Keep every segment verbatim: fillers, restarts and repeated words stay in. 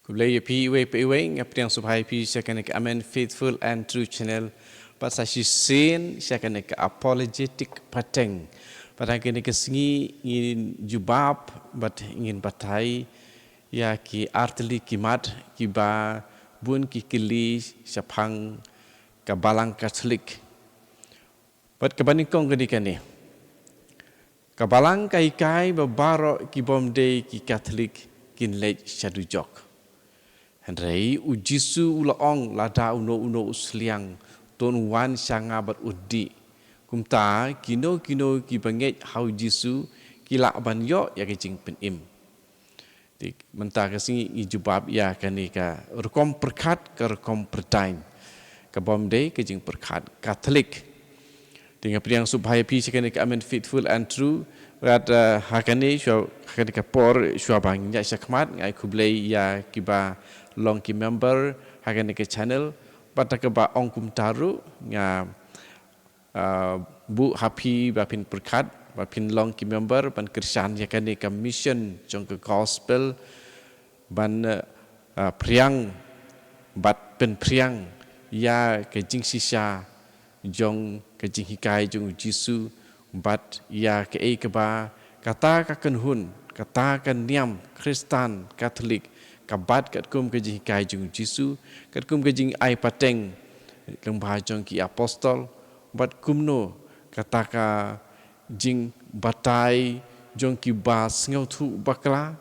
Khublei ïa phi iwei pa iwei, nga pdiang sngewbha ïa phi sha kane ka Amen Faithful and True Channel. Bad sa shisien sha kane ka Apologetic Pateng. Bad ha kane ka sngi ngin jubab bad ngin batai ïa ki artylli ki mat kiba bun ki kylli shaphang ka Balang Katholik. Bad kaba nyngkong ka dei kane. Ka Balang ka hikai ba baroh ki bym dei ki Katholik kin leit sha dujok. Hynrei u Jisu u la ong, lada uno uno u sliang, to un wan sha nga bad un dih. Kumta kino kino kiba ngeit ha u Jisu ki lah ban ïoh ïa ka jingpynim. Te mynta ka sngi ngi jubab ïa kane ka rukom pyrkhat, ka rukom pyrthei. Ka bym dei ka jingpyrkhat Katholik. Te nga pdiang sngewbha ïa phi sha kane ka Amen Faithful and True. Bad, eh, ha kane shuwa, ha kane ka por shuwa ba ngin ïaid shakhmat, nga ai khublei ïa kiba long ki member ha kane ka channel. Bad da kaba ong kumta ruh nga, ah, buh ha phi ba phin pyrkhat, ba phin long ki member ban kyrshan ïa kane ka mission jong ka gospel, ban, ah, phriang bad pynphriang ïa ka jingshisha jong ka jinghikai jong u Jisu, bad ïa kaei kaba kata ka kynhun, kata ka niam Khristan Katholik ka bat katkum ka jinghikai jong u Jisu, katkum ka jingai pateng lyngba jong ki apostol, bad kumno kata ka jingbatai jong kiba sngewthuh bakla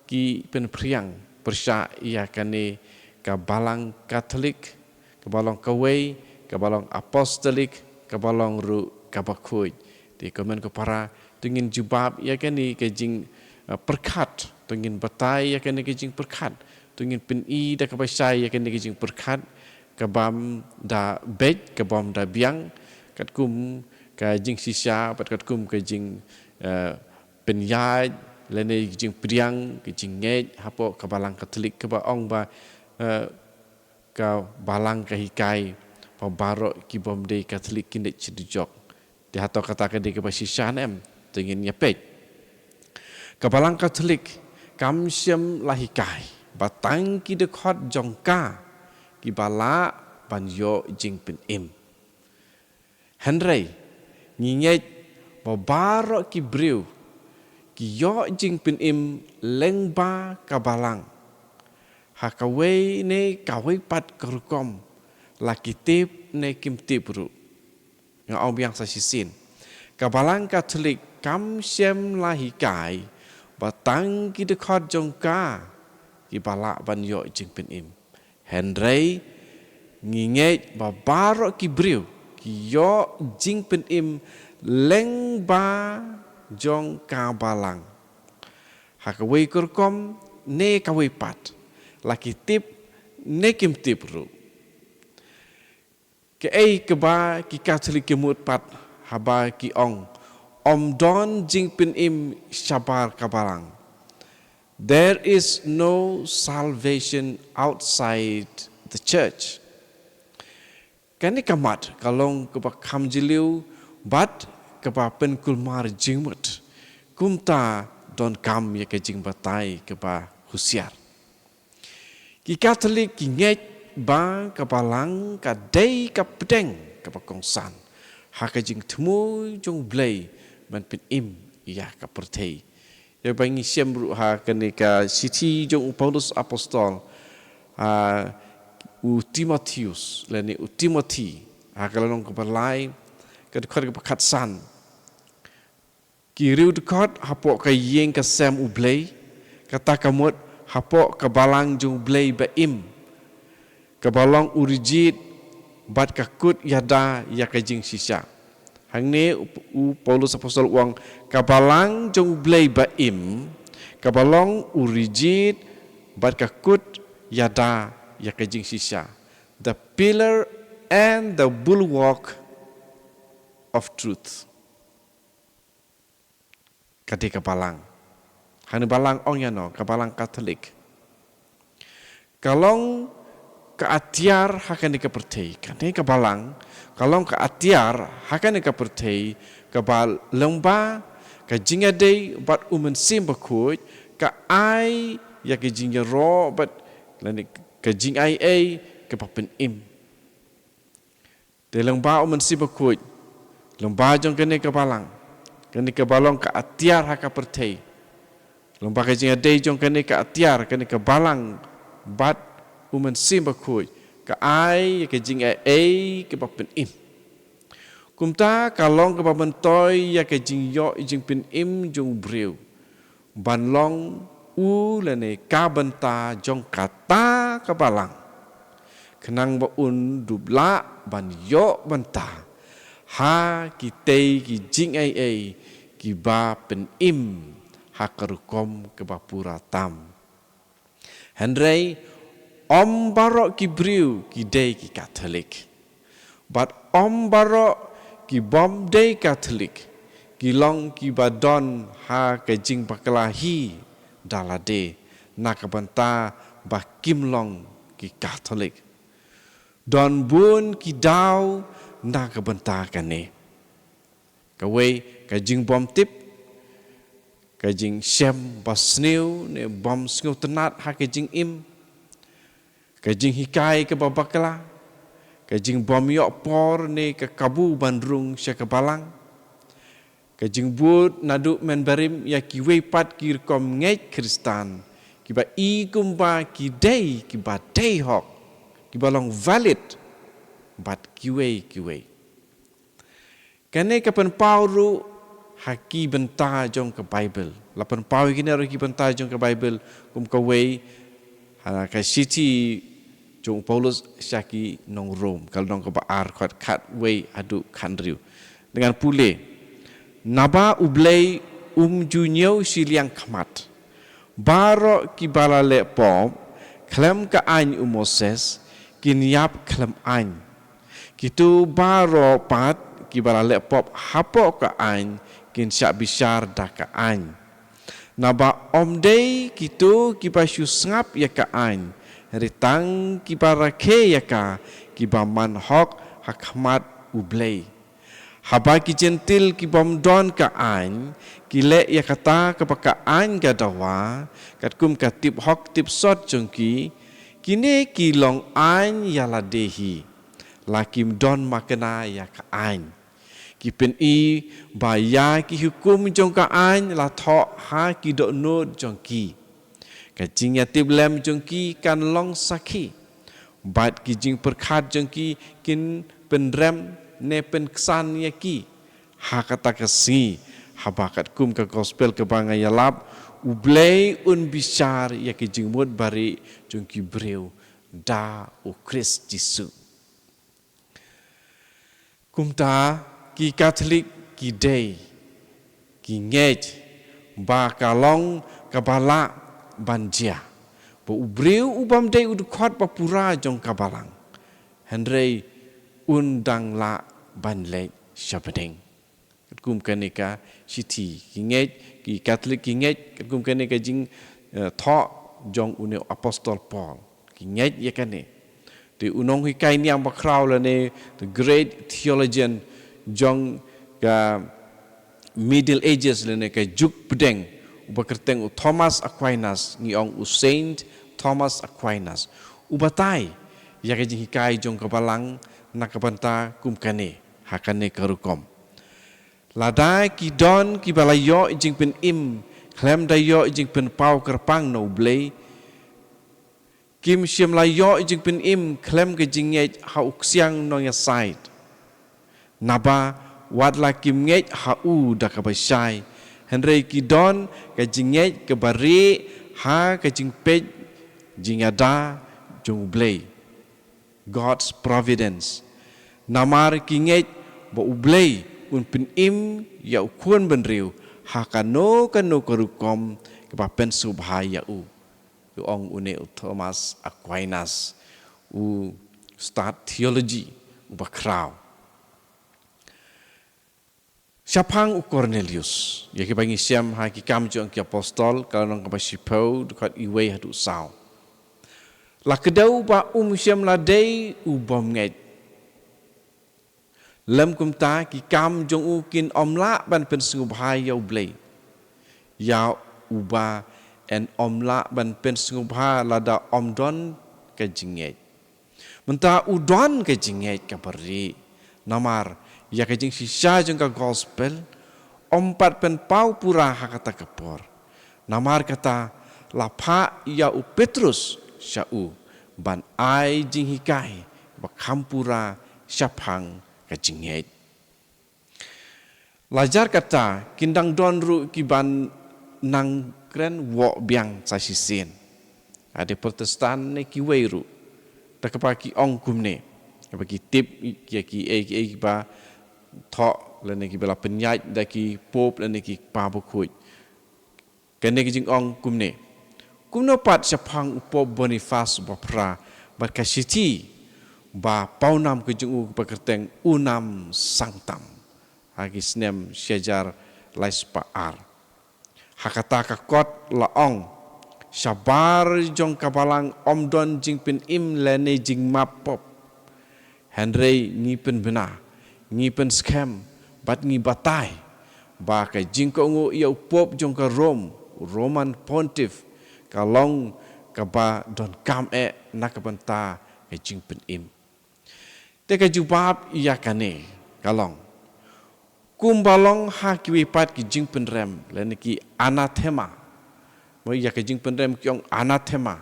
ki pynphriang pyrshah ïa kane ka Balang Katholik, kaba long kawei, kaba long apostolik, kaba long ruh kaba khuid. Te kumne ko para, to ngin jubab ïa kane ka jing, eh, pyrkhat, to ngin batai ïa kane ka jingpyrkhat, to ngin pyni da kaba shai ïa kane ka jingpyrkhat, ka bym da beit, ka bym da biang, katkum ka jingshisha, bad katkum ka jing, eh, pynïaid, lane jingpdiang, ka jingngeit hapoh ka Balang Katholik kaba ong ba, eh, ka Balang ka hikai ba baroh ki bym dei Katholik kin leit sha dujok. Te hato kata ka dei kaba shisha ne em? To ngin ïa peit. Ka Balang Katholik kam shym la hikai ba tang ki dkhot jong ka kiba lah ban ïoh jingpynim. Hynrei ngi ngeit ba baroh ki briew ki ïoh jingpynim lyngba ka Balang ha kawei ne kawei pat ka rukom, la ki tip ne kim tip ruh. Nga ong biang sa shisien. Ka Balang Katholik kam shym la hikai ba tang ki dkhot jong ka kiba lah ban ïoh jingpynim. Hynrei ngi ngeit ba baroh ki briew ki ïoh jingpynim lyngba jong ka Balang ha kawei ka rukom ne kawei pat, la ki tip ne kim tip ruh. Kaei kaba ki Katholik ki mut pat haba ki ong, ym don jingpynim shabar ka Balang. There is no salvation outside the church. Kane ka mat ka long kaba kham jylliew bad kaba pynkulmar jingmut. Kumta donkam ïa ka jingbatai kaba husiar. Ki Katholik ki ngeit ba ka Balang ka dei ka pdeng kaba kongsan ha ka jingthmu jong U Blei ban pynim ïa ka pyrthei. Ïa ba ngi shem ruh ha kane ka shithi jong u Paulus Apostol, ah, u Timotheus, lane u Timothy, ha ka lynnong kaba lai, ka dkhot kaba khatsan. Ki riew dkhot hapoh ka ïing ka sem U Blei, kata ka mut hapoh ka Balang jong U Blei ba im, kaba long u ri jied bad ka kut ïada ïa ka jingshisha. Hangne u, u Paulus Apostol u ong, ka Balang jong U Blei ba im, kaba long u ri jied bad ka kut ïada ïa ka jingshisha. The pillar and the bulwark of truth. Ka dei ka Balang. Hangne Balang ong ïano, ka Balang Katholik. Ka long ka atiar ha kane ka pyrthei. Kane ka Balang ka long ka atiar ha kane ka pyrthei, kaba lyngba ka jingïadei bad U Mynsiem Bakhuid, ka ai ïa ka jingïaroh bad lane ka jingaiei kaba pynim. Te lyngba u Mynsiem Bakhuid, lyngba jong kane ka balang, kane kaba long ka atiar ha ka pyrthei, lyngba ka jingïadei jong kane ka atiar, kane ka balang bad u Mynsiem Bakhuid, ka ai ïa ka jingaiei kaba pynim. Kumta ka long kaba myntoi ïa ka jingïoh jingpynim jong u briew ban long u lane ka bynta jong kata ka balang, khnang ba un dup lah ban ïoh bynta ha kitei ki jingaiei kiba pynim ha ka rukom kaba pura tam. Hynrei ym baroh ki briew ki dei ki Katholik, bad ym baroh ki bym dei Katholik ki long kiba don ha ka jingbakla hi da lade na ka bynta ba kim long ki Katholik. Don bun ki daw na ka bynta kane. Kawei, ka jingbym tip, ka jingshem basniew ne bym sngewtynnad ha ka jingim, ka jinghikai kaba bakla, ka jingbym ïoh por ne ka kabu ban rung sha ka balang, ka jingbud naduh mynbarim ïa kiwei pat ki rukom ngeit Khristan kiba i kumba ki dei kiba dei hok, kiba long valid bad kiwei kiwei. Kane ka pynpaw ruh ha ki bynta jong ka Baibl. La pynpaw ïa kine ruh ki bynta jong ka Baibl, kum kawei, ha ka shithi jong u Paulus sha ki nong Rom, ka lynnong kaba ar, dkhot khatwei haduh khathynriew. Te ngan pule. Naba U Blei um ju ñiew shiliang khmat. Baroh kiba la leh pop khlem ka aiñ u Moses kin ïap khlem aiñ. Kito baroh pat kiba la leh pop hapoh ka aiñ kin shah bishar da ka aiñ. Naba ym dei kito kiba shu sngap ïa ka aiñ, hynrei tang kiba rakhe ïa ka, kiba man hok ha khmat U Blei. Haba ki Jentil ki bym don ka aiñ ki leh ïa kata kaba ka aiñ ka dawa, katkum ka tip hok tip sot jong ki, kine ki long aiñ ïa lade hi, la kim don makna ïa ka aiñ. Ki pyni ba ïa ki hukum jong ka aiñ la thoh ha ki dohnud jong ki. Ka jingïatiplem jong ki kan long sakhi, bad ki jingpyrkhat jong ki kin pynrem ne pynksan ïa ki ha kata ka sngi, haba katkum ka gospel kaba nga ïalap, U Blei un bishar ïa ki jingmut bari jong ki briew da U Khrist Jisu. Kumta ki Katholik ki dei ki ngeit ba ka long kaba lah ban jia ba u briew u bym dei u dkhot ba pura jong ka balang, hynrei un dang lah ban leit sha bneng. Katkum kane ka shithi ki ngeit, ki Katholik ki ngeit katkum kane ka jing, eh, thoh jong une u apostol Paul. Ki ngeit ïa kane. Te u nonghikai niam bakhraw lane the great theologian jong ka Middle Ages lane ka juk pdeng, uba kyrteng u Thomas Aquinas, ngi ong u Saint Thomas Aquinas, u batai ïa ka jinghikai jong ka balang na ka bynta kum kane ha kane ka rukom. Lada ki don kiba la ïoh jingpynim khlem da ïoh jingpynpaw kyrpang na U Blei, kim shym la ïoh jingpynim khlem ka jingngeit ha u ksiang nongïasaid. Naba wat la kim ngeit ha u da kaba shai, hynrei ki don ka jingngeit kaba rieh ha ka jingpeit jingïada jong U Blei, God's providence. Namar ki ngeit ba U Blei un pynim ïa u khun bynriew ha kano kano ka rukom kaba pynsngewbha ïa u. U ong une u Thomas Aquinas, u stad theology uba khraw. Shaphang u Cornelius, ïa kiba ngi shem ha Ki Kam jong ki Apostol, ka lynnong kaba shiphew, dkhot iwei haduh saw. La kdew ba um shym la dei u bym ngeit. Lym kumta ki kam jong u kin ym lah ban pynsngewbha ïa U Blei, ïa uba yn ym lah ban pynsngewbha lada ym don ka jingngeit. Mynta u don ka jingngeit kaba rieh. Namar ïa ka jingshisha jong ka gospel ym pat pynpaw pura ha kata ka por. Namar kata la phah ïa u Petrus sha u ban ai jinghikai ba kham pura shaphang ka jingngeit. La jar kata, kin dang don ruh kiban nang kren wok biang sa shisien. Ade Protestant ne kiwei ruh. Ta kaba ki ong kumne. Kaba ki tip ïa kiei kiei kiba thoh lane kiba la pynïaid da ki Pope lane ki Kpa Bakhuid. Kane ka jingong kumne. Kumno pat shaphang u Pope Boniface ba phra bad ka shithi ba pawnam ka jong u ba kyrteng Unam Sanctam. Ha ki snem shi hajar lai spah ar. Ha kata ka kot la ong. Shabar jong ka balang ym don jingpynim lane jingmap pop. Hynrei ngi pynbna, ngi pynskhem, bad ngi batai ba ka jingkohnguh ïa u Pope jong ka Rome, Roman Pontiff, ka long kaba donkam eh na ka bynta ka jingpynim. Te ka jubab ïa kane ka long, kumba long ha kiwei pat ki jingpynrem lane ki anathema. Mo ïa ka jingpynrem ki ong anathema.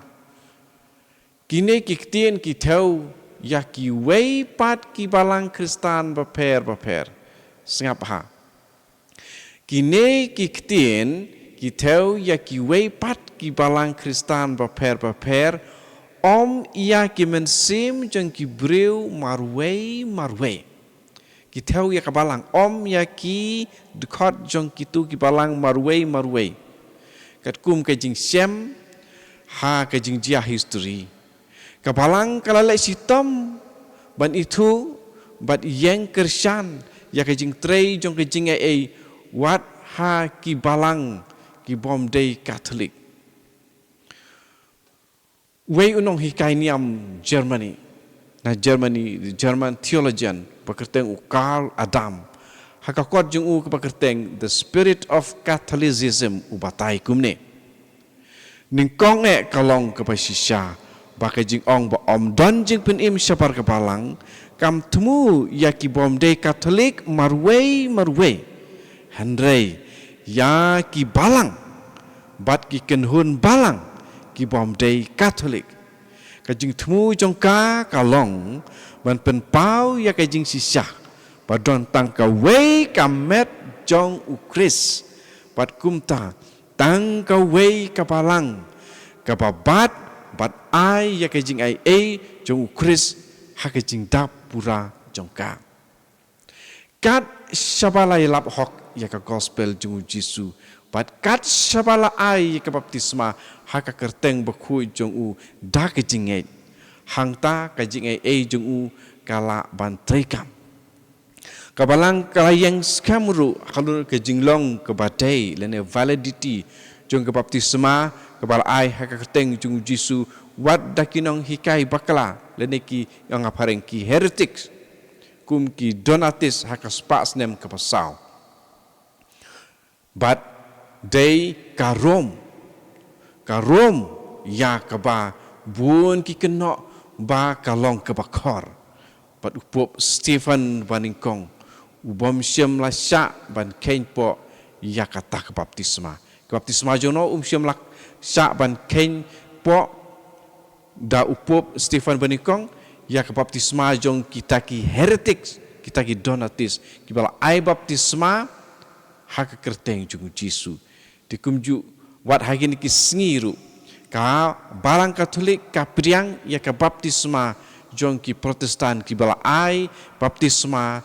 Kine ki ktien ki thew ïa kiwei pat ki balang Khristan bapher bapher. Sngap ha. Kine ki ktien ki thew ïa kiwei pat ki balang Khristan bapher bapher, ym ïa ki mynsiem jong ki briew marwei marwei. Ki thew ïa ka balang, ym ïa ki dkhot jong kitu ki balang marwei marwei. Katkum ka jingshem ha ka jingjia history. Ka balang ka la leh shitom ban ithuh bad ïeng kyrshan ïa ka jingtrei jong ka jingaiei wat ha ki balang ki bym dei Katholik. Wei u nonghikai niam Germany, na Germany, German theologian, ba kyrteng u Karl Adam. Ha ka kot jong u kaba kyrteng The Spirit of Catholicism u batai kumne. Nyngkong eh ka long kaba shisha, ba ka jingong ba ym don jingpynim shabar ka balang, kam thmu ïa ki bym dei Katholik marwei marwei. Hynrei ïa ki balang bad ki kynhun balang ki bym dei Katholik. Ka jingthmu jong ka ka long ban pynpaw ïa ka jingshisha ba don tang kawei ka met jong u Khrist, bad kumta tang kawei ka balang kaba bat bad ai ïa ka jingaiei jong u Khrist ha ka jingdap pura jong ka. Kat shaba la ïalap hok ïa ka gospel jong u Jisu bad kat shaba la ai ïa ka baptisma ha ka kyrteng bakhuid jong u da ka jingngeit, hangta ka jingaiei jong u ka lah ban treikam. Ka balang ka la ïeng skhem ruh halor ka jinglong kaba dei lane validity jong ka baptisma kaba la ai ha ka kyrteng jong u Jisu wat da ki nonghikai bakla lane ki ong ha phareng ki heretics, kum ki Donatist ha ka spah snem kaba saw. Bad dei ka Rome, ka Rome ïa kaba bun ki kynnoh ba ka long kaba khor. Bad u Pope Stephen ba nyngkong u bym shym la shah ban kheiñ poh ïa kata ka baptisma. Ka baptisma jong no um shym la shah ban kheiñ poh da u Pope Stephen ba nyngkong ïa ka baptisma jong kita ki heretics, kita ki Donatist, kiba la ai baptisma ha ka kyrteng jong u Jisu. Te kumjuh wat ha kine ki sngi ruh ka balang Katholik ka pdiang ïa ka baptisma jong ki Protestant kiba la ai baptisma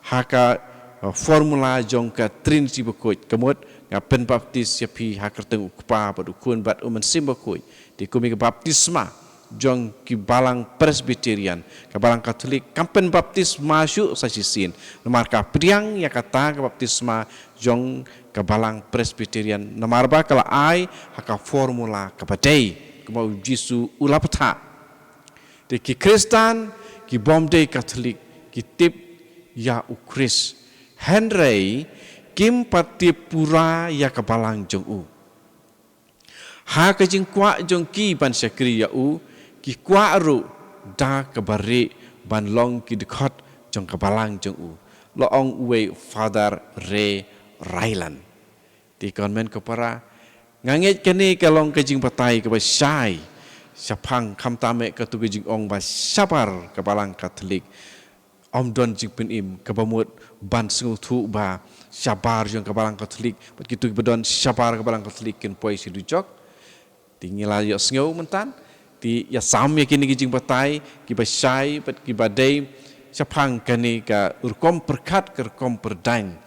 ha ka, eh, formula jong ka Trinity bakhuid, ka mut nga pynbaptis ïa phi ha ka kyrteng u Kpa bad u Khun bad u Mynsiem Bakhuid. Te kum ïa ka baptisma jong ki balang Presbyterian, ka balang Katholik kam pynbaptisma shuh sa shisien. Namar ka pdiang ïa kata ka baptisma jong ka balang Presbyterian. Namar ba ka la ai ha ka formula kaba dei, kumba u Jisu u la pyrta. Te ki Khristan ki bym dei Katholik ki tip ïa u Khrist, hynrei kim pat tip pura ïa ka balang jong u. Ha ka jingkwah jong ki ban shakri ïa u, ki kwah ruh da kaba rieh ban long ki dkhot jong ka balang jong u, la ong uwei u Father Ray Ryland. Te ko hynmen ko para, nga ngeit kane ka long ka jingbatai kaba shai shaphang, khamtam eh katu ka jingong ba shabar ka balang Katholik. Ym don jingpynim, kaba mut ban sngewthuh ba shabar jong ka balang Katholik bad kitu kiba don shabar ka balang Katholik kin poi sha dujok. Te ngi la ïohsngew mynta, te ïa sam ïa kine ki jingbatai kiba shai bad kiba dei shaphang kane ka rukom pyrkhat, ka rukom pyrdaiñ,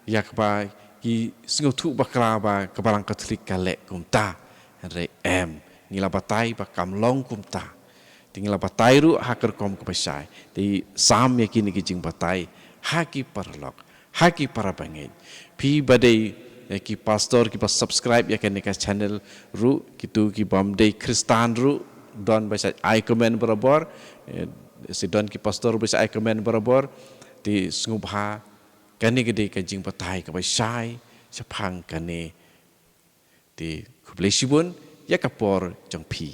ïa kaba ki sngewthuh bakla ba ka balang Katholik ka leh kumta. Hynrei em, ngi la batai ba kam long kumta. Te ngi la batai ruh ha ka rukom kaba shai. Te sam ïa kine ki jingbatai ha ki paralok, ha ki para bangeit. Phi ba dei, eh, ki pastor kiba subscribe ïa kane ka channel ruh, kitu kibym dei Khristan ruh, don ba shait ai comment barabor, eh, shi don ki pastor ba shait ai comment barabor. Te sngewbha, kane ka dei ka jingbatai kaba shai shaphang kane. Te khublei shibun ïa ka por jong phi.